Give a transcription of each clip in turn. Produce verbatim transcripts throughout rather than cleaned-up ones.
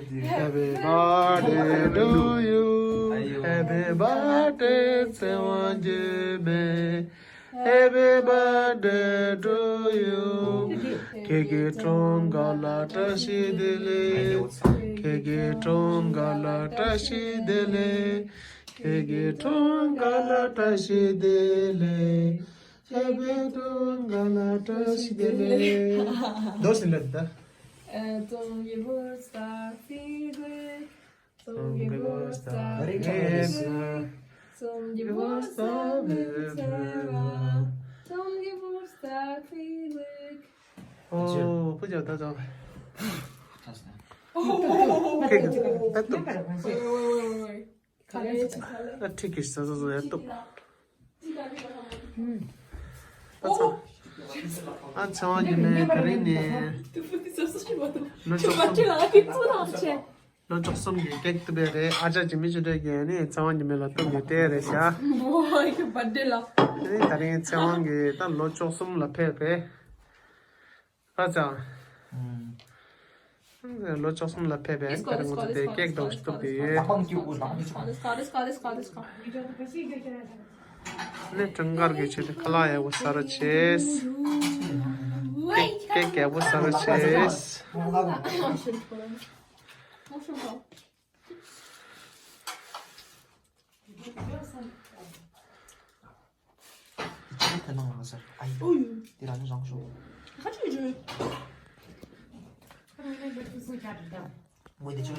Happy birthday to you. Happy birthday ཚེ་དབང་འགྱུར་མེད། Happy birthday to you. ཁྱེད་ཀྱི་འཁྲུངས་སྐར་ལ་བཀྲ་ཤིས་བདེ་ལེགས། ཁྱེད་ཀྱི་འཁྲུངས་སྐར་ལ་བཀྲ་ཤིས་བདེ་ལེགས། ཁྱེད་ཀྱི་འཁྲུངས་སྐར་ལ་བཀྲ་ཤིས་བདེ་ལེགས། ཁྱེད་ཀྱི་འཁྲུངས་སྐར་ལ་བཀྲ་ཤིས་བདེ་ལེགས། རྡོ་སྲིན་ལ་ད། ཨ། ཙོང་གི་བོར་སྟ་ཕི་གུ། ཙོང་གི་བོར་སྟ་ཕི་གུ། ཙོང་གི་བོར་སྟ་ཕི་གུ། ཙོང་གི་བོར་སྟ་ཕི་གུ། ཨོ། ཕུ་ཅག་ད་ཙོང་། ཨོ། ཁེག་ད་ཏུ། ཨ། ཁྲིག་གི་ས་ས་ས་ཡ་ཏུ། ཨ་ཚེ་དབང་འགྱུར་མེད་ད་རིང་ནས་ལོ་བཅུ་གསུམ། ལོ་བཅུ་གསུམ་གྱི་ཀེག་གཏུབ་པ་རེད། ཨ་ཅག་འཇིགས་མེད་ཆོས་སྒྲོན་གྱིས་ནི་ཚེ་དབང་འགྱུར་མེད་ལ་གཏུབ་ནས་སྟེར་རེད་ཤག་ཨོ་ཡ་བར་ཌེ་ལ། ཨ་ནི་ད་རིང་ཚེ་དབང་གིས་ད་ལོ་བཅུ་གསུམ་ལ་ཕེབས་པས། ཨ་ཅག་ལོ་བཅུ་གསུམ་ལ་ཕེབས་པས་ད་རིང་ང་ཚོ་དེ་ཀེག་འདྲ་བོ་ཞིག་གཏུབ་ཀྱི་ཡོད། ནི་སྤྲིན་དཀར་གྱི་ཆེད་དུ་ཁ་ལག་ཡག་པོ་ཟ་རོགས་བྱེད། ཀེག་ཀེག་ཡག་པོ་ཟ་རོགས་བྱེད། ཅི་ཐ་ནང་ལ་ཟེར། ཨ་ཡི། འོ་ཡོ། དེ་རང་ནི་རང་ཤོག་ཁ་ཅིག་བརྗོད། ངོས་དེ་ཅི།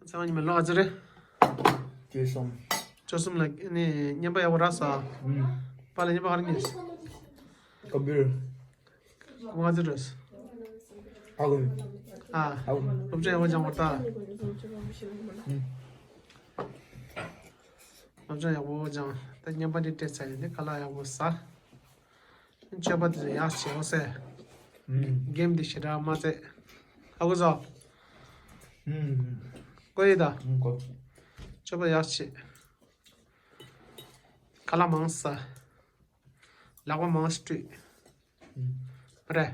ཚེ་དབང་ཉི་མ་ལོ་ག་ཚོད་རེད། བཅུ་གསུམ། བཅུ་གསུམ་ལ་ནི་བརྙན་པ་ཡག་པོ་རག་སོང་། ཨུམ། པཱ་ལགས་བརྙན་པ་ག་རེ་རྙེད། ཀམ་པུ་ཊར། ང་ཚོ་འགྲོ། ཨ་ཁུ། ཨ། ཨ་ཁུ། སློབ་སྦྱོང་ཡག་པོ་སྦྱངས་པ་ད། ཨུམ། སློབ་སྦྱོང་ཡག་པོ་སྦྱངས། ད་བརྙན་པ་འདི་སྤྲད་ཚར་ཡིན་དེ་ཁ་ལག་ཡག་པོ་ཟ། མཆོད་པ་དེ་ཚོ་ཡག་བྱེད་འོ་ཟེར། ཨུམ། གེམ་དེ་ཞེ་དྲག་མ་རྩེ། ཨ་ཁུ་ཚོ། ཨུམ། ཀོ་ཡི་ད། ཨུམ་ཀོ། མཆོད་པ་ཡག་བྱེད། ཁ་ལག་མང་ཟ། ལག་པ་མང་ཞིག་བཀྲུས། རེད།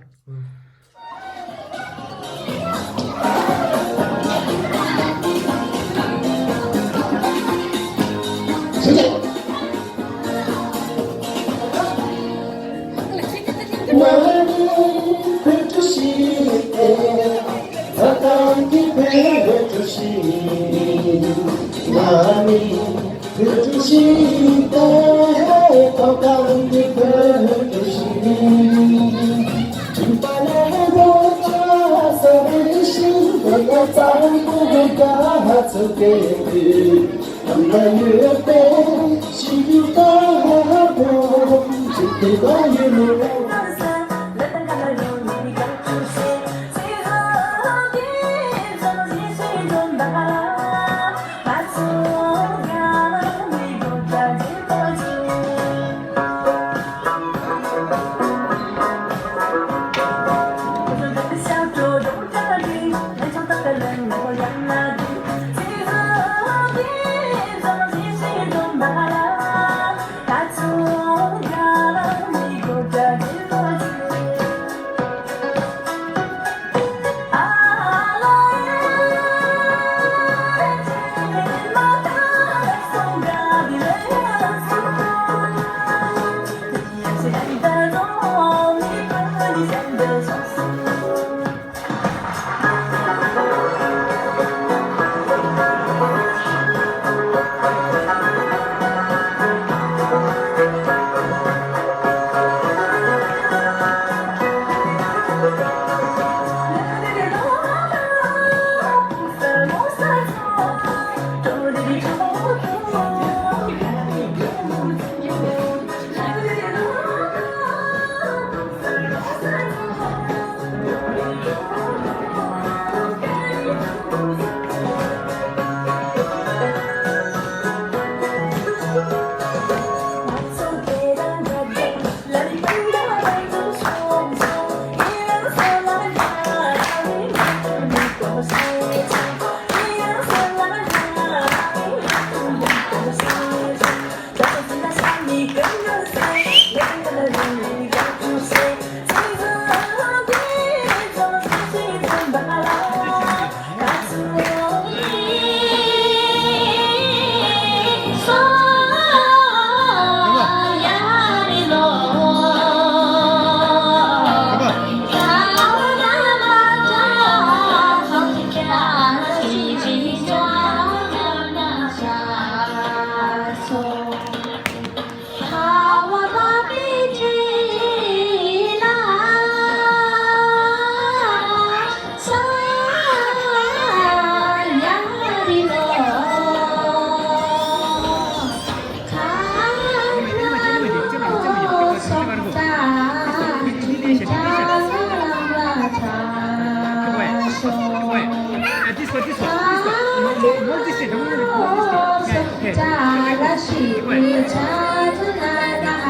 Wait. Uh, this one, this one, this one. More, more, more this way. More this way. Yeah, yeah.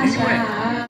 This way.